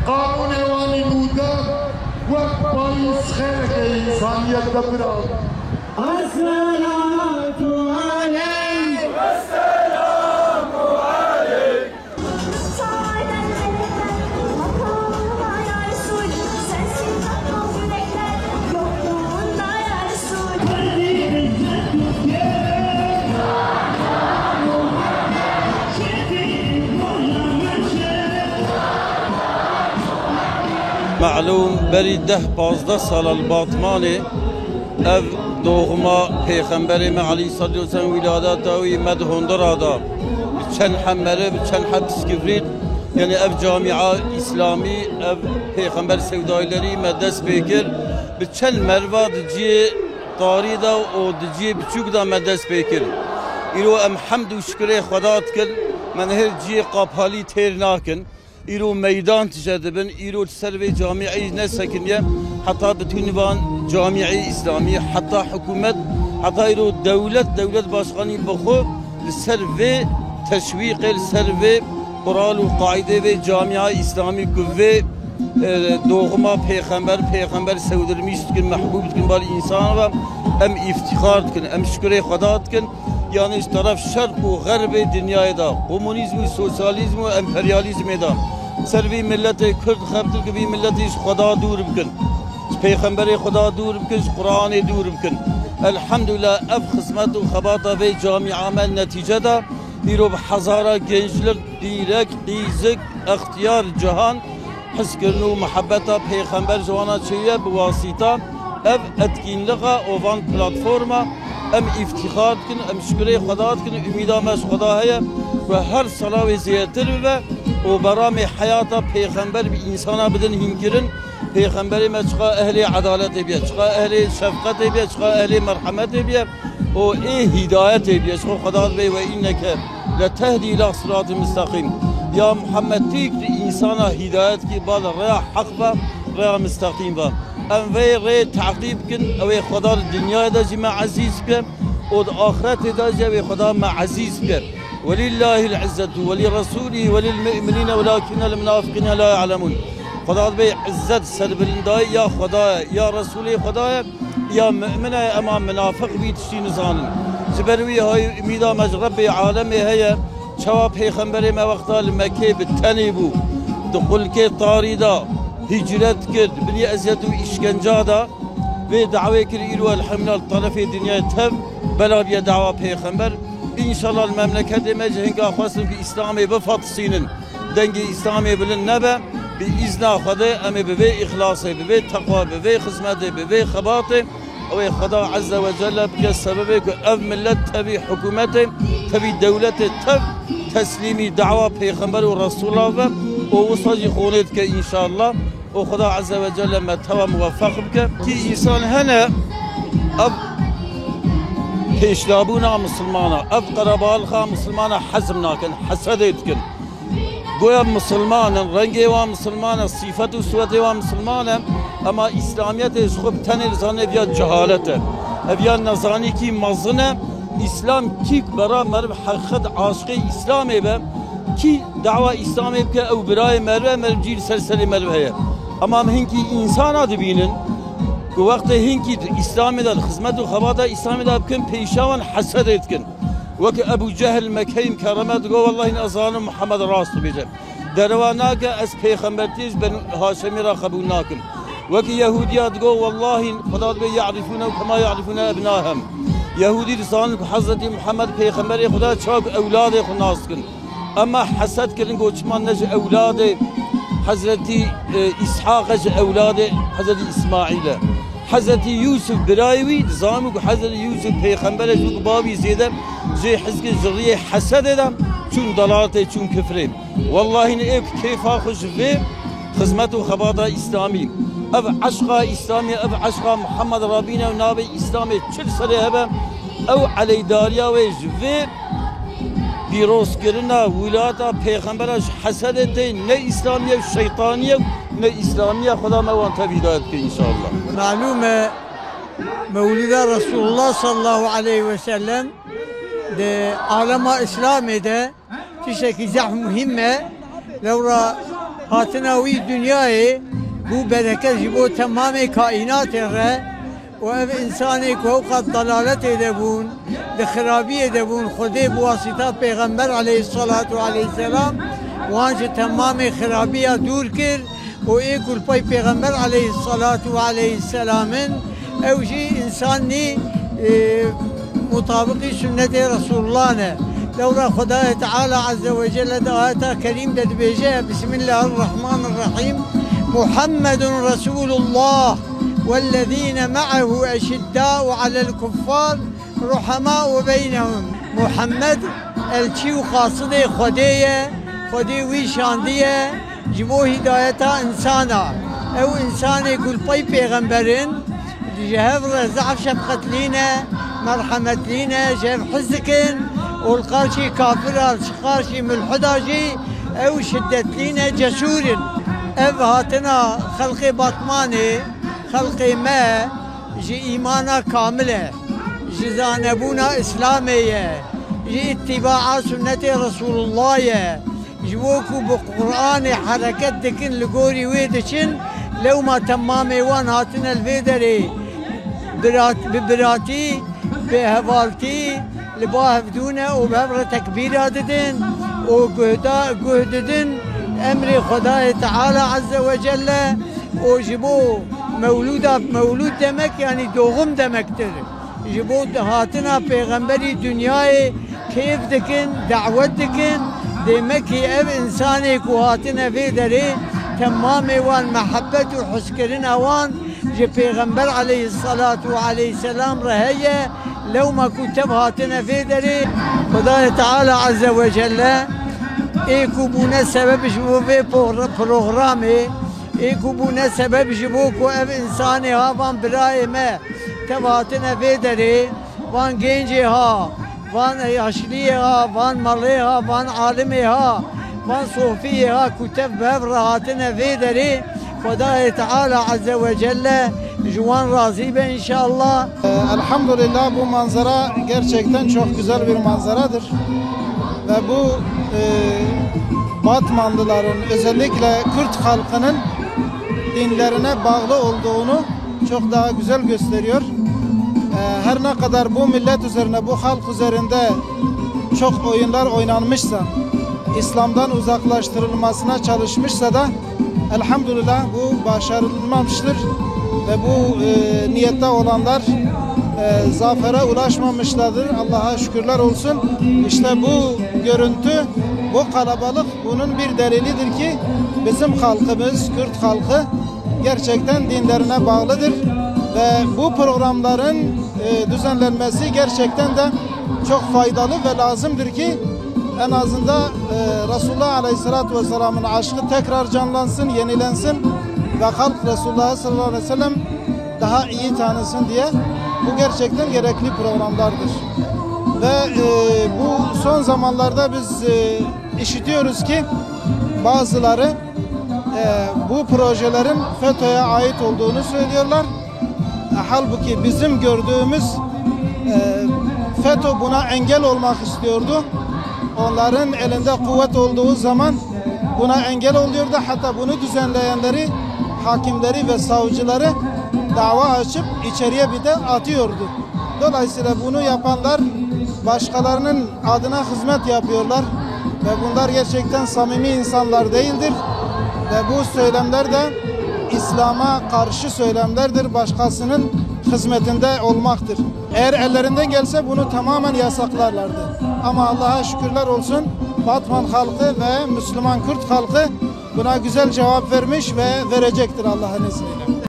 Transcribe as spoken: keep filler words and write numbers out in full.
Qanûnê wan ê nû de wek payîz xêreke însaniyet de bira. Esselatu aleyk. Melûm, berî deh pazdeh sala li Batmanê ev doğma Pêxemberê me Elî sallallahu aleyhi ve sellem wîladeta wî me di hondira da bi çend heb meriv, bi çend heb piskîvrît, yanî ev camia îslamî, ev Pêxember sewdayîlerî me dest pê kir. Bi çend meriva di cihê tarî de û di cihê biçûk de me dest pê kir. Îro em hemd û şikirê Xweda dikin, me nihêr cihê qapalî têr nakin. Îro meydan tije dibin, îro li ser vê camîeyî nesekiniye, heta bi tûnî van camîeyî îslamî, heta hikûmet, heta îro dewlet, dewlet başkanî bi xwe li ser vê teşwîqê, li ser vê qural û qaîdê vê camîa îslamî ku vê, e, doğma pêxember, pêxember sewdirmîş dikin, mehbûb dikin bar însan ve em îftîxar dikin, em şikurê Xweda dikin. Yanî ji teref şerq û xerbê dinyayê de, komunîzm û sosyalîzm û emperyalîzmê de, ser vî miletê Kurd xebtin ku vî miletî ji Xweda dûr bikin, ji Pêxemberê Xweda dûr bikin, ji Quranê dûr bikin. Elhemdulillah, ev xizmet û xebata vê camîa me netîce da, îro bi hezara genclik, dîrek, qîzik, extiyar, cihan, hizkirin û muhebbeta Pêxember ji wana çêye bi wasîta ev etkinliga û van platforma em îftîxar dikin, em şikurê Xweda dikin, umîda me ji Xweda heye ku her sala wê zêdetir bibe û beramê heyata Pêxember bi însana bidin hînkirin. Pêxemberê me çiqa ehlê edaletê biye, çiqa ehlê şefqetê biye, çiqa ehlê merhemetê biye. û ê hîdayetê bûye. Ji xwe Xweda dibê, "Ve inneke letehdî ila siratin mustaqîm." Ya Muhammed, tu yek tu însana hîdayet kî, ba li rêya heq ve, rêya mustaqîm ve. Em vê rê teqîb bikin, ew ê Xweda li dinyayê de jî me ezîz bike û di axretê de jî ew ê Xweda me ezîz bike. "Welillahil izzetu ve li resulî ve lil mu'minîne welakînel munafiqîne la ya'lemûn." Xweda dibê, izzet, serbilindayî ya Xweda ye, ya Resulê Xweda ye. Ya mu'mine ye, ema minafiq vî tiştî nizanin. Ji ber wî hayê umîda me ji Rebbê alemê heye. Çawa Pêxemberê me wexta li Mekkê bi tenê bû, di xulkê tarî de hicret kir, di binî eziyet û îşkenca de vê dawê kir, îro elhemdulillah li terefê dinyayê tev bela bûye dawa Pêxember. Înşallah li memleketê me jî hinka xwestin ku Îslamê bifatisînin. Dengê Îslamê bilind nebe, bi îzna Xwedê em ê bi vê îxlasê, bi vê teqwa, bi vê xizmetê, bi vê xebatê, ew ê Xweda Azze ve Celle bike sebebê ku ev millet tevî hikûmetê, tevî dewletê tev teslîmî dawa Pêxember û Resûla ve û wisa jî xonê dike înşallah. Û Xweda Azze ve Celle me teva muweffeq bike. Kî însan hene ev pêşdabûna misilmana, ev qerebalxa misilmana hezm nakin, hesedê dikin. Goya misilman in, rengê wan misilman e, sîfet û siwetê wan misilman e, ema Îslamiyetê ji xwe bi tenê li zanê ev ya cehalet e. Ev ya nezanîkî mezin e. Îslam kî bera meriv heqet aşiqê Îslamê be, kî dawa Îslamê bike, ew birayê meriv e, meriv cî li ser serê meriv heye. Ema em hinkî însana dibînin ku wextê hinkî di Îslamê de, di xizmet û xebata Îslamê de bikin, pêşa wan hesedê dikin. Wek Ebû Cehil Mekkeyî Mikerreme digo, "Wellahî ez zanim Muhammed rast dibêje." Derewa nake, ez pêxembertiyê ji Benû Haşemî re qebûl nakim. Wekî Yehûdiya digo, "Wellahî Xweda dibê ye'rifûnehu kema ye'rifûne ebnahum." Yehûdî dizanin ku Hezretî Muhammed pêxemberê Xweda çawa ku ewladê xwe nas dikin. Ema hesed kirin, got, "Çima ne ji ewladê Hezretî, e, Îshaq e, ji ewladê Hezretî Îsmaîl e." Hezretî Yûsif birayê wî, dizanin ku Hezretî Yûsif pêxember e, ji ku bavî zêde jê hizkê ji riyê hesedê de çûn dalaletê, çûn kifrê. Wellahî ne ê ku kêfa xwe ji vê xizmet û xebata Îslamî, ev eşqa Îslamî, ev eşqa Muhammed Rabîn e û navê Îslamê çi li serê hebe, ew eleydariya wê ji vê pîrozkirina wîlayeta pêxembera ji hesedê tê, ne Îslamî ye, şeytanî ye, ne Îslamî ye. Xweda me wan tev hîdayet bike înşallah. Malûm e, Mewlida Resulullah sallallahu aleyhi ve sellem di alema Îslamê de tiştekî zehf muhîm e. Lewra Hatina wî dinyayê bû bereket ji bo temamê kaînatê re û ev însanê ku hewqat dalaletê de bûn, di xirabiyê de bûn, Xwedê bi wasîta Pêxember aleyhisselatu aleyhisselam wan ji temamê xirabiya dûr kir û ê ku li pey Pêxember aleyhisselatu aleyhisselam in, ew jî însan nî, e, mutabiqî sunnetê Resulullah ne. Lewra Xwedayê Teala Azze ve Celle di ayeta kerîm de dibêje, Bismillahirrahmanirrahîm. Muhammedun Resulullah wellezîne me'ehu eşiddâ'u alel kuffar ruhamâ'u beynehum. Muhammed elçî û qasidê Xwedê ye, Xwedê wî şandiye ji bo hîdayeta însana. Ew însanê ku li pey pêxember in, ji hev re zehf şefqetlî ne, merhemetlî ne, ji hev hez dikin û li qarşî kafira, li qarşî mulhida jî ew şiddetlî ne, cesûr in. Ev hatina xelqê Batmanê, xelqê me ji îmana kamil e, ji zanebûna Îslamê ye, ji îttîbaa sunnetê Resulullah ye. Ji bo ku bi Qur'anê hereket dikin, li gorî wê diçin, lewma temamê wan hatine li vê derê birat-, bi biratî, bi hevaltî li ba hevdû ne û bi hev re tekbîra didin û guhda-, guh didin emrê Xwedayê Teala Azze ve Celle û ji bo mewlûda, mewlûd demek, yanî doğum demektir. Ji bo hatina pêxemberî dinyayê kêf dikin, dawet dikin. Dêmekî ev însanê ku hatine vê derê, temamê wan mehebbet û hizkirina wan ji Pêxember aleyhisselatu aleyhisselam re heye. Lewma ku tev hatine vê derê, Xwedayê Teala Azze ve Celle ê ku bûne sebeb ji bo vê por-, programê, ê ku bûne sebeb ji bo ku ev însanê ha, van birayê me tev hatine vê derê, van gencê ha, van yaşliyê ha, van malê ha, van alimê ha, van sofiyê ha ku tev bi hev re hatine vê derê, Xwedayê Teala Azze ve Celle ji wan razî be înşallah. Elhamdülillah, bu manzara gerçekten çok güzel bir manzaradır. Ve bu, e, Batmanlıların, özellikle Kürt halkının dinlerine bağlı olduğunu çok daha güzel gösteriyor. E, her ne kadar bu millet üzerine, bu halk üzerinde çok oyunlar oynanmışsa, İslam'dan uzaklaştırılmasına çalışmışsa da, elhamdülillah, bu başarılmamıştır ve bu, e, niyette olanlar, e, zafere ulaşmamışlardır. Allah'a şükürler olsun. İşte bu görüntü, bu kalabalık bunun bir delilidir ki bizim halkımız, Kürt halkı gerçekten dinlerine bağlıdır ve bu programların, e, düzenlenmesi gerçekten de çok faydalı ve lazımdır ki en azından, e, Resulullah Aleyhisselatü Vesselam'ın aşkı tekrar canlansın, yenilensin ve halk Resulullah sallallahu aleyhi ve sellem daha iyi tanısın diye bu gerçekten gerekli programlardır. Ve, e, bu son zamanlarda biz, e, işitiyoruz ki bazıları, e, bu projelerin FETÖ'ye ait olduğunu söylüyorlar. E, halbuki bizim gördüğümüz, e, FETÖ buna engel olmak istiyordu. Onların elinde kuvvet olduğu zaman buna engel oluyordu. Hatta bunu düzenleyenleri, hakimleri ve savcıları dava açıp içeriye bir de atıyordu. Dolayısıyla bunu yapanlar başkalarının adına hizmet yapıyorlar ve bunlar gerçekten samimi insanlar değildir. Ve bu söylemler de İslam'a karşı söylemlerdir, başkasının hizmetinde olmaktır. Eğer ellerinden gelse bunu tamamen yasaklarlardı. Ama Allah'a şükürler olsun, Batman halkı ve Müslüman Kürt halkı buna güzel cevap vermiş ve verecektir Allah'ın izniyle.